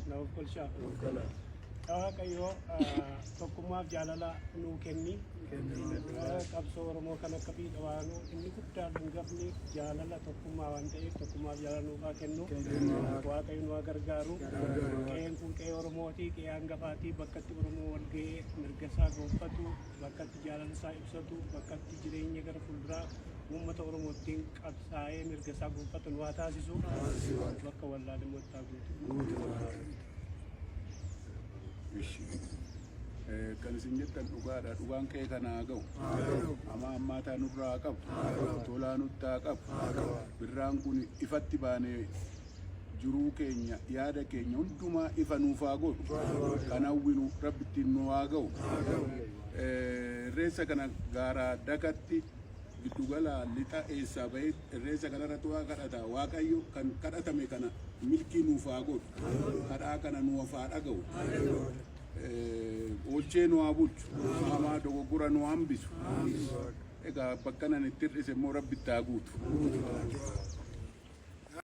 Na of kolshaa. Waaqayyo tokkummaaf jaalala nuu kenni. Qabsoo Oromoo kan akka fiixa baanu inni guddaan hangafni jaalala tokkummaa waan ta'eef tokkummaaf jaalala nuuf haa kennu. Waaqayyo nu haa gargaaru. Qe'een kun qe'ee Oromooti, qe'ee hangafaatii bakka itti Oromoo wal ga'ee mirga isaa gonfatu, bakka itti jaalala isaa ibsatu, bakka itti jireenya gara fuulduraa uummata Oromoo ittiin qabsaa'ee mirga isaa gonfatu nu haa taasisu. Bakka wallaale immoo itti haa guutu. Ishi. Kan isin jettan dhugaadha. Dhugaan qe'ee kana haa ga'u. Hamaa hammaataa nurraa haa qabu. Tolaa nutti haa qabu. Birraan kun ifatti baanee jiruu keenya yaada keenya hundumaa ifa nuuf haa godhu. Kan hawwinu Rabbi ittiin nu haa ga'u. Irreessa kana gaaraa dakatti giddugala lixa eessaa bahee irreessa kanarratti waa kadhata. Waaqayyo kan kadhatame kana milkii nuuf haa godhu. Kadhaa kana nuuf haa dhaga'u. Oolchee nu haa bulchu. Hamaa dogoggora nu haa hambisu. Egaa bakka nan itti hir'ise immoo Rabbi itti haa guutu.